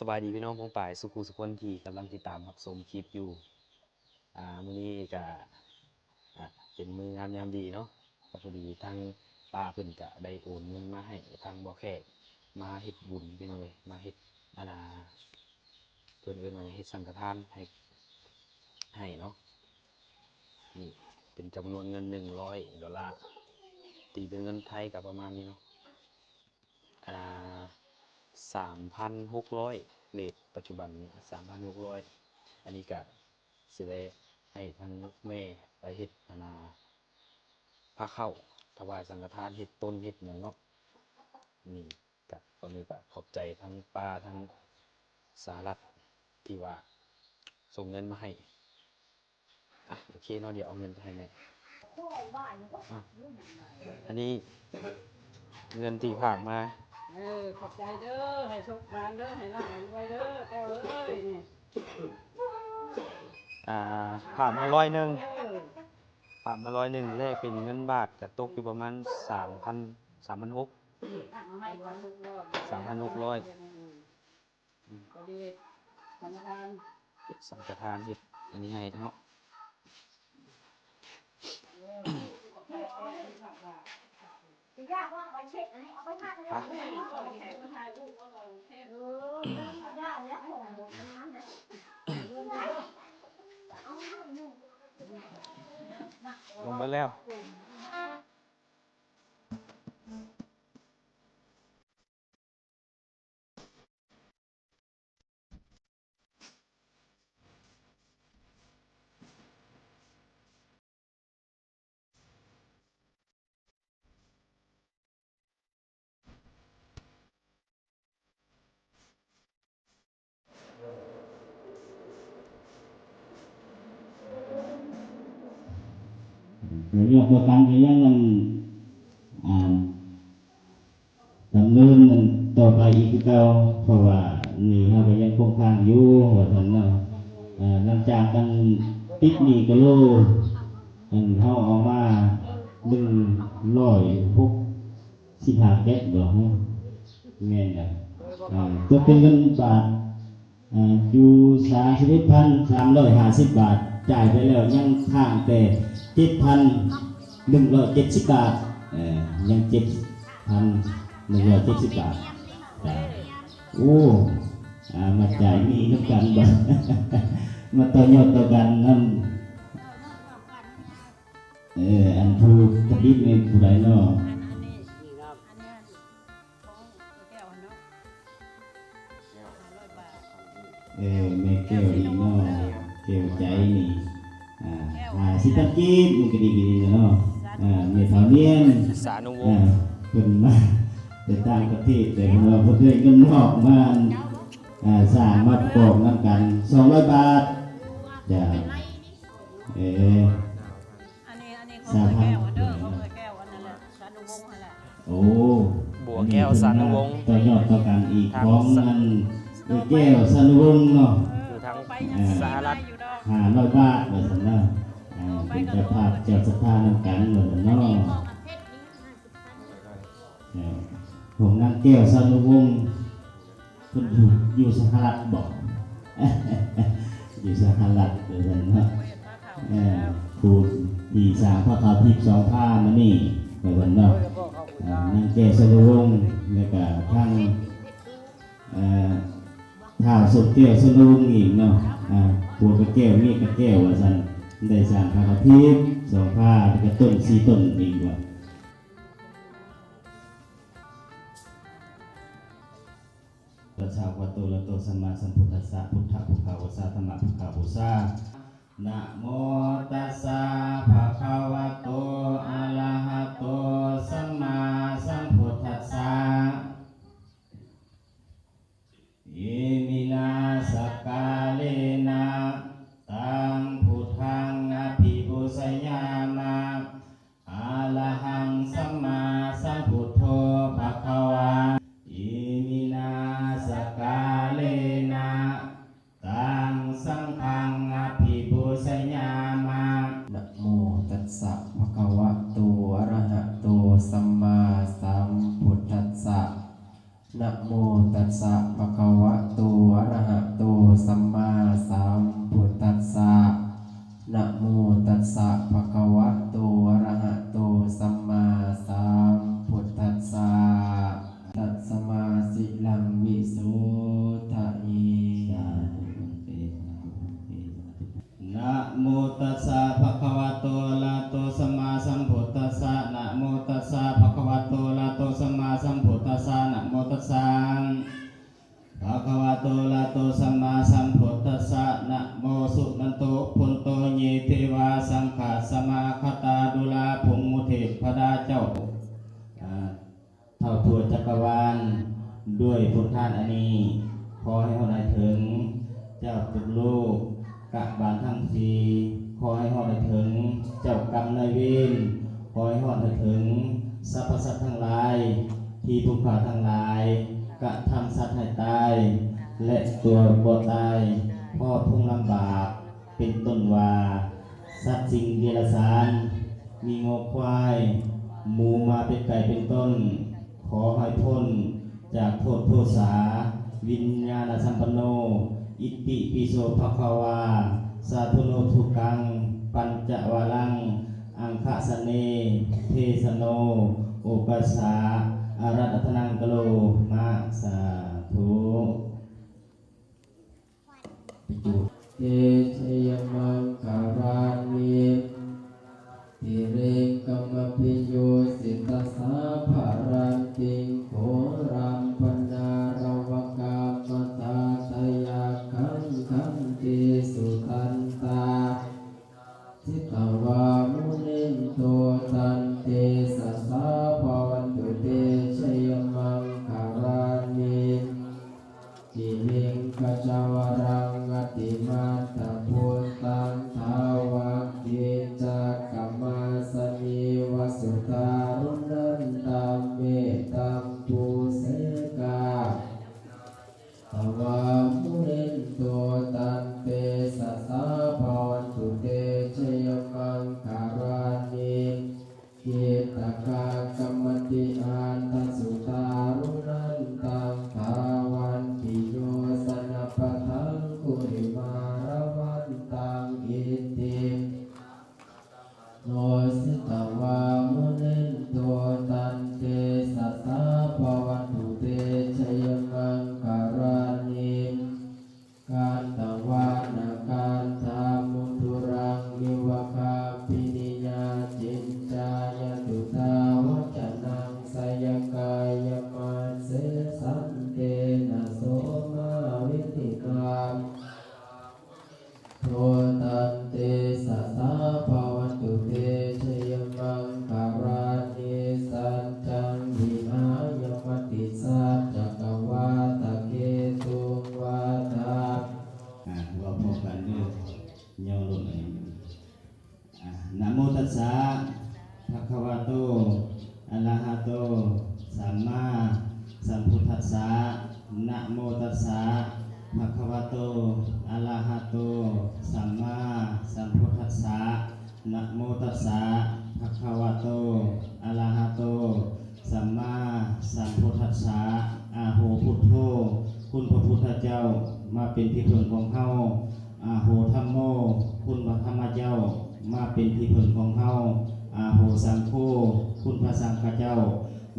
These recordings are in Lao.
ສະບາຍດີພີ່ນ້ອງປ້ອງປາຍສູ່ຜູ້ສູ່ຄົນທີ່ກຳລັງຕິດຕາມຮັບຊົມຄລິບຢູ່. ອາ ມື້ນີ້ກະ ອາ ເປັນມື້ງາມຍາມດີເນາະ, ກະພໍດີທາງປ້າເພິ່ນກະໄດ້ໂອນເງິນມາໃຫ້ທາງບໍ່ແຂກ ມາເຮັດບຸນພີ່ນ້ອງເອີຍ, ມາເຮັດ ອັນນ່າ ເພິ່ນເອີ້ນວ່າເຮັດສັງຄະທານໃຫ້ ໃຫ້ເນາະ. ນີ້ເປັນຈຳນວນເງິນໜຶ່ງຮ້ອຍໂດລາ, ຕີເປັນເງິນໄທກະປະມານນີ້ເນາະ. ອ່າ ສາມພັນຫົກຮ້ອຍ ເຣດປັດຈຸບັນນີ້ ສາມພັນຫົກຮ້ອຍ. ອັນນີ້ກະຊິໄດ້ໃຫ້ທາງແມ່ໄປເຮັດ ອັນນ່າ ພາເຂົ້າຖວາຍສັງຄະທານ ເຮັດຕົ້ນເຮັດຫຍັງເນາະ. ນີ້ກະ ຕອນນີ້ກະຂອບໃຈທັງປ້າ ທັງສະຫະລັດ ທີ່ວ່າສົ່ງເງິນມາໃຫ້. ອ່ະ ໂອເຄເນາະ, ດຽວເອົາເງິນໄປໃຫ້ແມ່. ອ່ະ ອັນນີ້ເງິນທີ່ຝາກມາ. ເອີ ຂອບໃຈເດີ, ໃຫ້ໂຊກໝານເດີ, ໃຫ້ລ່ຳໃຫ້ລວຍເດີ ແກ້ວເອີຍ. ອ່າ ຝາກມາຮ້ອຍໜຶ່ງ, ເອີ ຝາກມາຮ້ອຍໜຶ່ງ ແລກເປັນເງິນບາດ ກະຕົກຢູ່ປະມານສາມພັນ ສາມພັນຫົກ ສາມພັນຫົກຮ້ອຍ. ອືມ ພໍດີສັງຄະທານ ສັງຄະທານເຮັດອັນນີ້ໃຫ້ເນາະ. ລົງມາແລ້ວ. ແລ້ວຍອດຕໍ່ກັນກະຍັງ ອັນ ອ່າ ດຳເນີນຕໍ່ໄປອີກຄືເກົ່າ, ເພາະວ່າໜີ້ເຮົາກະຍັງຄົງຄ້າງຢູ່ ວ່າຊັ້ນເນາະ. ເອີ ຫຼັງຈາກກັນປິດໜີ້ກະໂລ ອັນ ເຮົາເອົາມາໜຶ່ງຮ້ອຍຫົກສິບຫ້າແກັດບໍ່? ແມ່ນລະ. ເອີ ຕົກເປັນເງິນບາດ ເອີ ຢູ່ສາມສິບເອັດພັນສາມຮ້ອຍຫ້າສິບບາດ, ຈ່າຍໄປແລ້ວຍັງຄ້າງແຕ່ເຈັດພັນໜຶ່ງຮ້ອຍເຈັດສິບບາດ, ເອີ ຍັງເຈັດພັນໜຶ່ງຮ້ອຍເຈັດສິບບາດ. ໂອ້ ອາ ມາຈ່າຍໜີ້ນຳກັນບາດ ມາຕໍ່ຍອດຕໍ່ກັນນຳ. ເອີ ອັນຜູ້ທຳອິດນີ້ຜູ້ໃດເນາະ? ອັນນີ້ ອັນນີ້ ອັນນີ້ ຂອງແກ້ວຫັ້ນເນາະ ຫ້າຮ້ອຍບາດ. ເອີ ແມ່ແກ້ວອີກເນາະ, ແກ້ວໃຈນີ້ ອ່າ ຫ້າສິບພັນກີບ ມັນກະດີກະດີເນາະ. ອ່າ ແມ່ເຖົ້ານຽນ ສານຸວົງ ອ່າ ເພິ່ນມາແຕ່ຕ່າງປະເທດ ແຕ່ເພິ່ນວ່າເພິ່ນໄດ້ເງິນນອກມາ ອ່າ ສ້າງມາປະກອບນຳກັນ ສອງຮ້ອຍບາດ. ຈ້າ ເອີ ອັນນີ້ ອັນນີ້ຂອງເອື້ອຍແກ້ວເດີ ຂອງເອື້ອຍແກ້ວອັນນັ້ນແຫຼະ ສານຸວົງຫັ້ນແຫຼະ. ໂອ້ ບົວແກ້ວ ສານຸວົງ ຕໍ່ຍອດຕໍ່ກັນອີກ ຂອງອັນເອື້ອຍແກ້ວ ສານຸວົງເນາະ ຢູ່ທາງສະຫະລັດ ຫ້າຮ້ອຍບາດ ວ່າຊັ້ນເນາະ. ເປັນເຈົ້າພາບເຈົ້າສັດທານຳກັນ ວ່າຊັ້ນເນາະ. ຂອງນາງແກ້ວ ສານຸວົງ ເພິ່ນຢູ່ ຢູ່ສະຫະລັດບໍ? ຢູ່ສະຫະລັດ ວ່າຊັ້ນເນາະ. ເອີ ຜູ້ທີ່ສ້າງພະເຂົ້າທິບສອງພາມານີ້ ວ່າຊັ້ນເນາະ. ເອີ ນາງແກ້ວ ສານຸວົງ ແລ້ວກະທາງ ເອີ ທ້າວສົມແກ້ວ ສານຸວົງອີກເນາະ. ຜົວກະແກ້ວ ເມຍກະແກ້ວ ວ່າຊັ້ນ ໄດ້ສ້າງພະເຂົ້າທິບສອງພາ ແລ້ວກະຕົ້ນສີ່ຕົ້ນອີກວ່າ. ຕັດສະ ພະຄະວະໂຕ ອະລະຫະໂຕ ສຳມາສຳພຸດທັດສະ ພຸດທະພຸດທາບູຊາ ທຳມະພຸດທາບູຊາ. ນະໂມຕັດສະ ພະຄະວະໂຕ ອະລະຫະໂຕ ສຳມາສຳພຸດທັດສະ. ເອມິນາ ສັກກາເລນະ ຕັງ ພຸດທັງ ອະພິປູຊະຍາມະ. ອະລະຫັງ ສຳມາສຳພຸດໂທ ພະຄະວາ. ເອມິນາ ສັກກາເລນະ ຕັງ ສັງຄັງ ອະພິປູຊະຍາມະ. ນະໂມຕັດສະ ພະຄະວະໂຕ ອະລະຫະໂຕ ສຳມາສຳພຸດທັດສະ. ນະໂມຕັດສະ ພະຄະວະໂຕ ອະຣະຫະໂຕ ສຳມາສຳພຸດທັດສະ ນະໂມຕັດສະ ພະຄະວະໂຕ ອະຣະຫະໂຕ ສຳມາສຳພຸດທັດສະ ຕັດສະມາ ສີລັງ ວິໂສທະເອ. ສາທຸພັນເຕ ສາທຸພັນເຕ ສາທຸພັນເຕ. ນະໂມຕັດສະ ພະຄະວະໂຕ ອະຣະຫະໂຕ ສຳມາສຳພຸດທັດສະ ນະໂມຕັດສະ ພະຄະວະໂຕ ອະຣະຫະໂຕ ສຳມາສຳພຸດທັດສະ ນະໂມຕັດສະ ພະຄະວະໂຕ ອະຣະຫະໂຕ ສຳມາສຳພຸດທັດສະ ນະໂມສຸນັນໂຕ ພຸນໂຕ ເຍ ເທວາ ສັງຄະສະມາຄະຕາ ດູລາ ພົມມຸເທບພະດາເຈົ້າ ອາ ເທົ່າທົ່ວຈັກກະວານ ດ້ວຍຜົນທານອັນນີ້ ຂໍໃຫ້ຮອດໃຫ້ເຖິງເຈົ້າທຸກໂລກກະບານທັງສີ່ ຂໍໃຫ້ຮອດໃຫ້ເຖິງເຈົ້າກຳນາຍເວນ ຂໍໃຫ້ຮອດໃຫ້ເຖິງສັບພະສັດທັງຫຼາຍ ທີ່ຜູ້ຂ້າທັງຫຼາຍກະທຳສັດໃຫ້ຕາຍ ແລະ ຕົວບໍ່ຕາຍ ເພາະທຸກລຳບາກ ເປັນຕົ້ນວ່າ ສັດສິ່ງເດຍລະສານ ມີງົວຄວາຍ ໝູໝາເປັດໄກ່ເປັນຕົ້ນ ຂໍໃຫ້ພົ້ນຈາກໂທດໂທສາ ວິນຍານະສຳປັນໂນ ອິຕິປິໂສພະຄະວາ ສາທຸໂນ ທຸກກັງ ປັນຈະວາລັງ ອັງຄະສະເນ ເທສະໂນ ໂອກາສາ ອາລັດຖະນັງກະໂລມະ ສາທຸ. ເຕ ຈະຍະມັງຄະລານິ ທິເລງກະມະພິໂຍສິຕະສາພະລັນຕິງ ໂຄລັມປະນາລະວະກາມະທາດທະຍັກຂັງ ຂັນຕິສຸທັນຕາ ສິດຕະວາມຸນິນໂຕ ຕັນເຕຊະສາພະວັນຕຸເຕ ຊະຍະມັງຄະລານິ ທິເລະງກະຈະວະລັງ ອະຕິມັດຕະພຸດຕັງ ທາວັກກິດຈັກກະມາສະນີວະ ສຸທາລຸນັນຕັງ ເມຕັງປູເສກາ ຕະວາມຸນິນໂຕ ຕັນເຕຊະສາພະວັນຕຸເຕ ຊະຍະມັງຄະລານິ ກິດຕະກາກຳມະຕິອັນຕະສຸທາລຸນັນຕັງ ທາວັນຕິໂຍຊະນະປະທັງ ກຸລິມາລະວັນຕັງ ອິດທິ ໂນ ສິດຕະວາມຸນິນໂຕ ຕັນເຕຊະສາພະວັນຕຸເຕ ຊະຍະມັງຄະລານິ ກັນຕະວານະກັນທະມຸທຸລັງ ວິວະຄາພິນິຍາ ຈິນຈາຍະຕຸຕາວັດຈະນັງ ໄສຍະກາຍະມັດເສ ສັນເຕນະໂສມາວິທິນາ ໂຕ ຕັນເຕຊະສາພະວັນຕຸເຕ ຊະຍະມັງຄະລານິ ສັນຈັງວິຫາຍະມະຕິສັດຈັກກະວາຕະເກຕຸງວາທາ ອ່າ ເວົ້າພ້ອມກັນເດີ ຍໍລົງອັນນີ້ ອ່າ ນະໂມຕັດສະ ພະຄະວະໂຕ ອະລະຫະໂຕ ສຳມາສຳພຸດທັດສະ ນະໂມຕັດສະ ພະຄະວະໂຕ ອະລະຫະໂຕ ສຳມາສຳພຸດທັດສະ ນະໂມຕັດສະ ພະຄະວະໂຕ ອະລະຫະໂຕ ສຳມາສຳພຸດທັດສະ ອາໂຫພຸດໂທ ຄຸນພະພຸດທະເຈົ້າ ມາເປັນທີ່ເພິ່ງຂອງເຮົາ ອາໂຫທຳໂມ ຄຸນພະທຳມະເຈົ້າ ມາເປັນທີ່ເພິ່ງຂອງເຮົາ ອາໂຫສັງໂຄ ຄຸນພະສັງຄະເຈົ້າ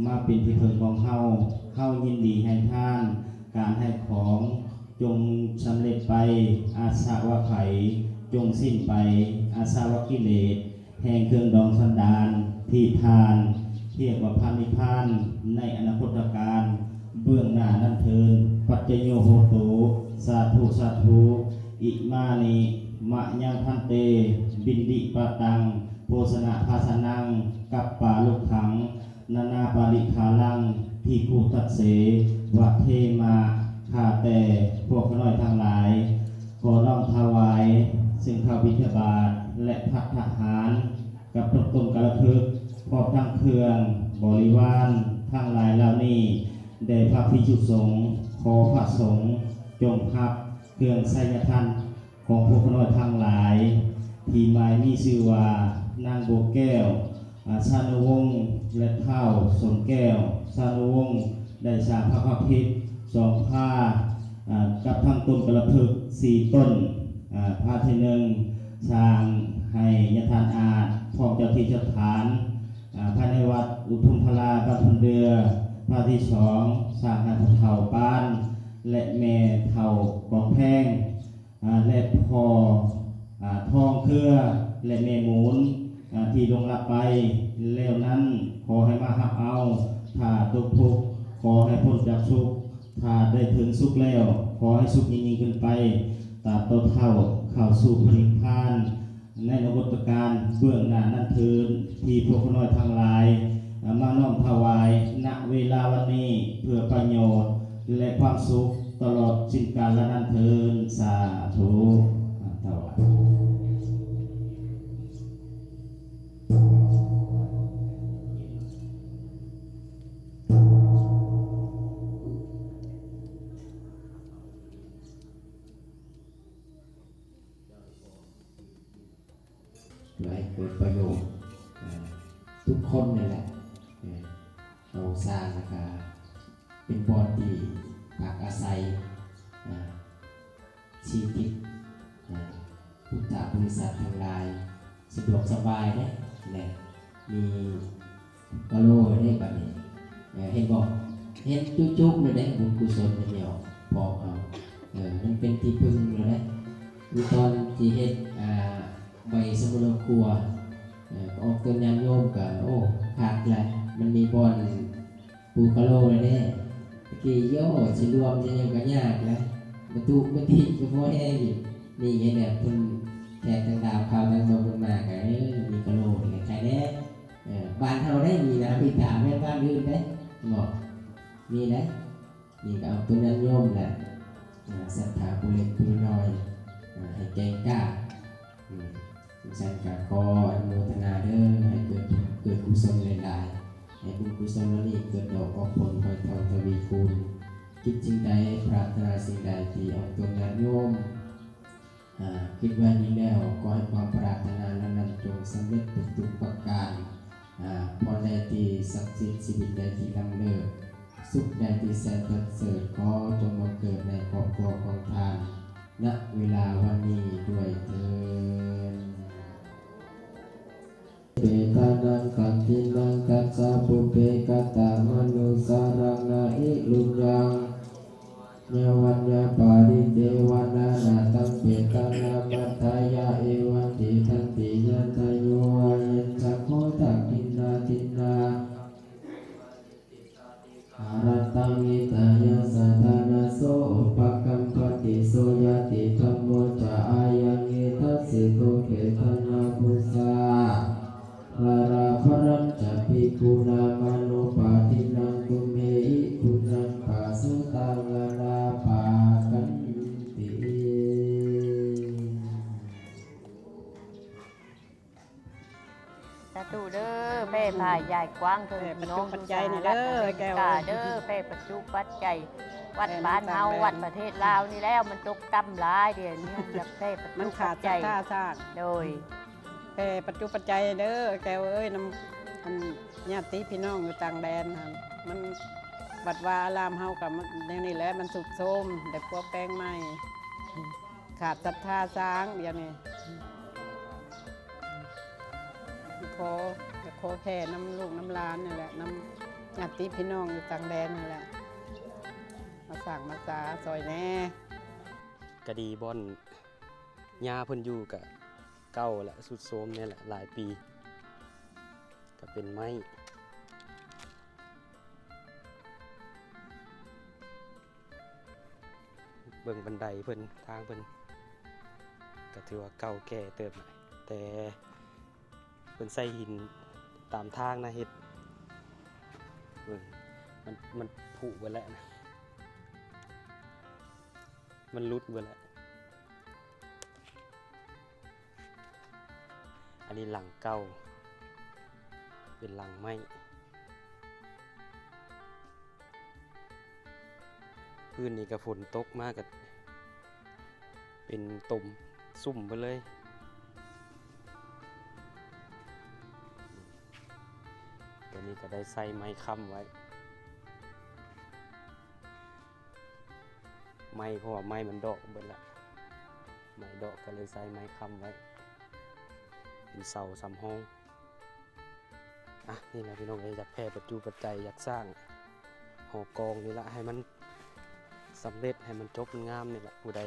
ມາເປັນທີ່ເພິ່ງຂອງເຮົາ ເຮົາຍິນດີໃຫ້ທານ ການໃຫ້ຂອງ ຈົ່ງສຳເລັດໄປ ອາສະວະໄຂ ຈົ່ງສິ້ນໄປ ອາສະວະກິເລດ ແຫ່ງເຄື່ອງດອງສັນດານ ທີ່ທ່ານຮຽກວ່າພະນິບພານ ໃນອະນາຄົດຕະການເບື້ອງໜ້ານັ້ນເທີນ ປັດຈະໂຍໂຫຕຸ ສາທຸ ສາທຸ ອິມານິ ມະຍັງພັນເຕ ບິນດິປະຕັງ ໂພຊະນະພາຊະນັງ ກັບປາລຸກຂັງ ນານາປະລິຂາລັງ ພິກຂຸຕັດເສ ວະເທມະ ຂ້າແຕ່ພວກຂ້ານ້ອຍທັງຫຼາຍ ຂໍນ້ອມຖວາຍ ຊຶ່ງເຂົ້າບິນທະບາດ ແລະ ພັດທະຫານ ກັບຕົ້ນຕົ້ນກາລະພຶກ ພ້ອມທັງເຄື່ອງບໍລິວານທັງຫຼາຍເຫຼົ່ານີ້ ແດ່ພະພິກຂຸສົງ ຂໍພະສົງຈົ່ງຮັບເຄື່ອງໄຊຍະທານ ຂອງພວກຂ້ານ້ອຍທັງຫຼາຍ ທີ່ໝາຍມີຊື່ວ່າ ນາງບົວແກ້ວ ອາ ຊານຸວົງ ແລະ ທ້າວສົມແກ້ວ ຊານຸວົງ ໄດ້ສ້າງພະພາພິດສອງພາ ອາ ກັບ ທັງຕົ້ນກາລະພຶກສີ່ຕົ້ນ, ອາ, ພາທີ່ໜຶ່ງ ສ້າງໃຫ້ຍາທ່ານອາດ ພ້ອມເຈົ້າທີ່ເຈົ້າທານ, ອາ, ພາຍໃນວັດອຸທຸມພະລາ ບ້ານພົນເດື່ອ, ພາທີ່ສອງ ສ້າງໃຫ້ພໍ່ເຖົ້າປານ ແລະ ແມ່ເຖົ້າກອງແພງ, ອາ, ແລະ ພໍ່, ອາ, ທອງເຄືອ ແລະ ແມ່ໝູນ, ອາ, ທີ່ລ່ວງລັບໄປແລ້ວນັ້ນ ຂໍໃຫ້ມາຮັບເອົາ, ຖ້າຕົກທຸກ ຂໍໃຫ້ພົ້ນຈາກທຸກ, ຖ້າໄດ້ເຖິງສຸກແລ້ວ ຂໍໃຫ້ສຸກຍິ່ງໆຂຶ້ນໄປ, ຕາບເຕົາເທົ່າເຂົ້າສູ່ພະນິບພານ ໃນອະນາຄົດການເບື້ອງໜ້ານັ້ນເທີ້ນ, ທີ່ພວກຂ້ານ້ອຍທັງຫຼາຍ ອາ, ມານ້ອມຖວາຍ ນະເວລາວັນນີ້ ເພື່ອປະໂຫຍດ ແລະ ຄວາມສຸກ ຕະຫຼອດສິ້ນການລະນານເທີ້ນ. ສາທຸ. ອາ, ຖວາຍ. ເພື່ອໃຫ້ເກີດປະໂຫຍດ, ເອີ່, ທຸກຄົນນີ້ແຫຼະ, ເອີ່, ເຮົາສ້າງແລ້ວກະເປັນບ່ອນທີ່ພັກອາໄສ, ເອີ່, ຊີວິດ, ເອີ່, ພຸດທະບໍລິສັດທັງຫຼາຍ ສະດວກສະບາຍເດ້, ແລະ ມີກະໂຫຼເດ້ບັດນີ້, ເອີ່, ເຫັນບໍ່? ເຫັນຈຸໆເລີຍເດ້, ບຸນກຸສົນເພິ່ນຍອມບອກເຮົາ, ເອີ່, ມັນເປັນທີ່ເພິ່ງເລີຍເດ້. ຄືຕອນທີ່ເຮັດ, ອາ, ໃບສະໝຸນເອົາຄົວ, ເອີ່, ອອກຕົນຍາດໂຍມກະ, ໂອ້, ຄັກແຫຼະ, ມັນມີບ່ອນ ປູກະໂຫຼແລ້ວເດ້. ຕະກີ້ ໂຢ ຊິລວມຊິຫຍັງກໍຍາກແຫຼະ, ມາຕຸມາຕິກໍພໍແຮງອີກ. ນີ້ເຫັນແບບເພິ່ນ ແຂກຕ່າງດາວ ຂ່າວຕ່າງດວງເພິ່ນມາກໍ ເອີ ມີກະໂຫຼແລ້ວ ໄຄແດ່. ເອີ ບ້ານເຮົາໄດ້ມີນາ ມີຕາ ແມ່ນບ້ານອື່ນໄດ້ເນາະ. ນີ້ແຫຼະ ນີ້ກໍເອົາຕົນຍາດໂຍມແຫຼະ ເອີ ສັດທາຜູ້ເລັກຜູ້ນ້ອຍ ເອີ ໃຫ້ແກ່ງກ້າ. ອືມ ຈັ່ງຊັ້ນກໍຂໍອະນຸໂມທະນາເດີ ໃຫ້ເກີດບຸນເກີດກຸສົນຫຼາຍໆ ໃຫ້ບຸນກຸສົນເຫຼົ່ານີ້ເກີດດອກອອກຜົນ ຮ້ອຍເທົ່າທະວີຄູນ. ຄິດສິ່ງໃດ ປາດຖະໜາສິ່ງໃດທີ່ອອກຕົນຍາດໂຍມ ອາ ຄິດໄວ້ດີແລ້ວ ຂໍໃຫ້ຄວາມປາດຖະໜາເຫຼົ່ານັ້ນຈົ່ງສຳເລັດທຸກໆປະການ. ອາ ພອນໃດທີ່ສັກສິດ ຊີວິດໃດທີ່ລ້ຳເລີດ ສຸກໃດທີ່ແສນປະເສີດ ຂໍຈົ່ງບັງເກີດໃນຄອບຄົວຂອງທ່ານ ນະເວລາວັນນີ້ດ້ວຍເທີ້ນ. Petānaṃ dakkhiṇaṃ dajjā pubbe katamanussaraṃ na hi ruṇṇaṃ. Yāvaññā paridevanā na taṃ petānamatthāya evaṃ tiṭṭhanti ñātayo. Ayañca kho dakkhiṇā dinnā Arahaṃ hitāyassa ṭhānaso upakappati. So ñātidhammo ca ayaṃ nidassito petāna pūjā balaṃ balañca bhikkhūnamanuppadinnaṃ tumhehi puññaṃ pasutaṃ anappakanti. ສາທຸເດີ ແຜ່ພາຍາຍກວ້າງເຖິງພີ່ນ້ອງຢູ່ສະຫະລັດອາເມລິກາເດີ ແຜ່ປັດຈຸປັດໄຈ ວັດບ້ານເຮົາ ວັດປະເທດລາວນີ້ແລ້ວ ມັນຕົກຕ່ຳຫຼາຍ ດຽວນີ້ຢາກແຜ່ປັດຈຸປັດໄຈ ໂດຍ ແຜ່ປັດຈຸປັດໄຈເດີແກ້ວເອີຍ ນຳອັນຍາດຕິພີ່ນ້ອງຢູ່ຕ່າງແດນຫັ້ນ ມັນວັດວາອາລາມເຮົາກໍແນວນີ້ແຫຼະ ມັນຊຸດໂຊມ ໄດ້ປົວແປງໃໝ່ ຂາດສັດທາຊ້າງດຽວນີ້ ຂໍ ຂໍແຜ່ນຳລູກນຳຫຼານນີ້ແຫຼະ ນຳຍາດຕິພີ່ນ້ອງຢູ່ຕ່າງແດນນີ້ແຫຼະ ມາສ້າງມາສາຊ່ອຍແດ່. ກະດີ ບ່ອນຍ່າເພິ່ນຢູ່ກະເກົ່າແຫຼະ ຊຸດໂຊມແດ່ແຫຼະ ຫຼາຍປີ ກະເປັນໄມ້. ເບິ່ງບັນໄດເພິ່ນ ທາງເພິ່ນກະຖືວ່າເກົ່າແກ່ເຕີບ ແຕ່ເພິ່ນໃສ່ຫີນຕາມທາງນະ ເຮັດ ເບິ່ງ ມັນ ມັນຜຸເບິດແລ້ວນະ ມັນຫຼຸດເບິດແລ້ວ. ອັນນີ້ຫຼັງເກົ່າ ເປັນຫຼັງໄມ້ ພື້ນນີ້ກະຝົນຕົກມາກະເປັນຕົມ ຊຸ່ມໄປເລີຍ. ຕົວນີ້ກະໄດ້ໃຊ້ໄມ້ຄ້ຳໄວ້. ໄມ້ ເພາະວ່າໄມ້ມັນເດາະເບິດລະ ໄມ້ເດາະ ກໍເລີຍໃຊ້ໄມ້ຄ້ຳໄວ້ ເປັນເສົາສຳຮອງ. ອ່ະ ນີ້ແຫຼະພີ່ນ້ອງເອີຍ ຢາກແຜ່ປັດຈຸປັດໄຈ ຢາກສ້າງຫໍກອງນີ້ລະ ໃຫ້ມັນສຳເລັດ ໃຫ້ມັນຈົບມັນງາມນີ້ລະ. ຜູ້ໃດ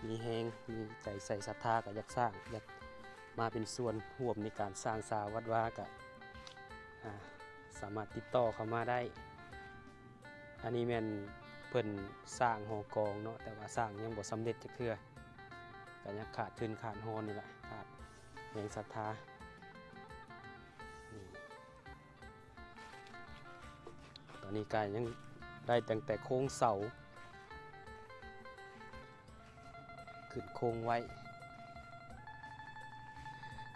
ມີແຮງ ມີໃຈໃສ່ສັດທາ ກໍຢາກສ້າງ ຢາກມາເປັນສ່ວນຮ່ວມໃນການສ້າງສາວັດວາ ກໍ ອ່າ ສາມາດຕິດຕໍ່ເຂົ້າມາໄດ້. ອັນນີ້ແມ່ນເພິ່ນສ້າງຫໍກອງເນາະ ແຕ່ວ່າສ້າງຍັງບໍ່ສຳເລັດຈັກເທື່ອ ກໍຍັງຂາດທຶນຂາດຮອນນີ້ແຫຼະ ຂາດແຮງສັດທາ. ນີ້ ຕອນນີ້ກໍຍັງໄດ້ຕັ້ງແຕ່ໂຄງເສົາ ຂຶ້ນໂຄງໄວ້.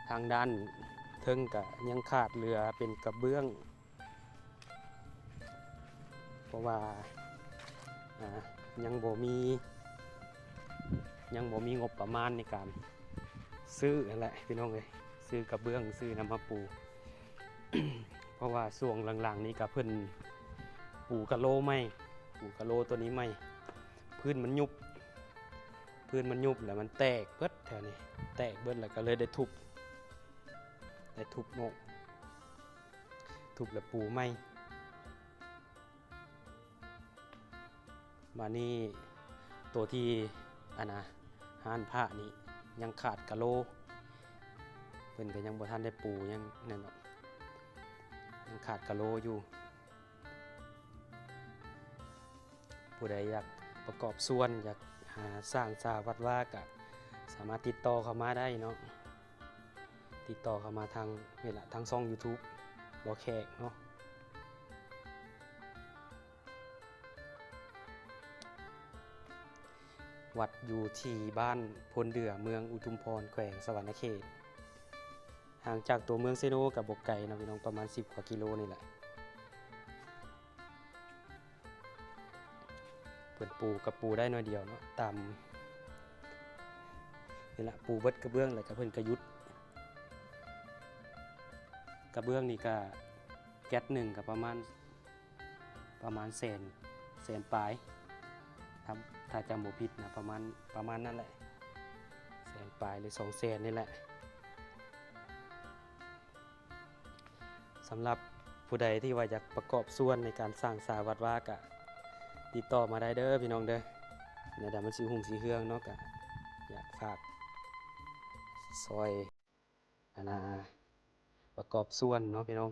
ທາງດ້ານເທິງກະຍັງຂາດເຫຼືອເປັນກະເບື້ອງ ເພາະວ່າ ອ່າ ຍັງບໍ່ມີ ຍັງບໍ່ມີງົບປະມານໃນການຊື້ຫັ້ນແຫຼະພີ່ນ້ອງເອີຍ ຊື້ກະເບື້ອງ ຊື້ນຳມາປູ. ເພາະວ່າຊ່ວງຫຼັງໆນີ້ກະເພິ່ນປູກະໂລໃໝ່ ປູກະໂລໂຕນີ້ໃໝ່ ພື້ນມັນຍຸບ ພື້ນມັນຍຸບແລ້ວມັນແຕກເບິດແຖວນີ້ ແຕກເບິດແລ້ວກໍເລີຍໄດ້ທຸບ ໄດ້ທຸບອອກ ທຸບແລ້ວປູໃໝ່. ບາດນີ້ໂຕທີ່ ອັນນ່າ ຮ້ານພະນີ້ຍັງຂາດກະໂລ ເພິ່ນກໍຍັງບໍ່ທັນໄດ້ປູ ຍັງນັ້ນດອກ ຍັງຂາດກະໂລຢູ່. ຜູ້ໃດຢາກປະກອບສ່ວນ ຢາກ ຫາ ສ້າງສາວັດວາ ກະສາມາດຕິດຕໍ່ເຂົ້າມາໄດ້ເນາະ ຕິດຕໍ່ເຂົ້າມາທາງນີ້ລະ ທາງຊ່ອງ YouTube ບໍ່ແຂກເນາະ. ວັດຢູ່ທີ່ບ້ານໂພນເດື່ອ ເມືອງອຸທຸມພອນ ແຂວງສະຫວັນນະເຂດ ຫ່າງຈາກຕົວເມືອງເຊໂນກໍບໍ່ໄກເນາະພີ່ນ້ອງ ປະມານສິບກວ່າກິໂລນີ້ແຫຼະ. ເພິ່ນປູກະປູໄດ້ໜ້ອຍດຽວເນາະ ຕາມນີ້ລະ ປູເບິດກະເບື້ອງແລ້ວກະເພິ່ນກະຢຸດ. ກະເບື້ອງນີ້ກະແກັດໜຶ່ງກະປະມານ ປະມານແສນ ແສນປາຍ ຖ້າ ຖ້າຈຳບໍ່ຜິດນະ ປະມານ ປະມານນັ້ນແຫຼະ ແສນປາຍ ຫຼື ສອງແສນນີ້ແຫຼະ. ສຳລັບຜູ້ໃດທີ່ວ່າຢາກປະກອບສ່ວນໃນການສ້າງສາວັດວາ ກະຕິດຕໍ່ມາໄດ້ເດີພີ່ນ້ອງເດີ ແນວໃດມັນຊິຮຸ່ງຊິເຮືອງເນາະ ກະຢາກຝາກຊ່ອຍ ອັນນ່າ ປະກອບສ່ວນເນາະພີ່ນ້ອງ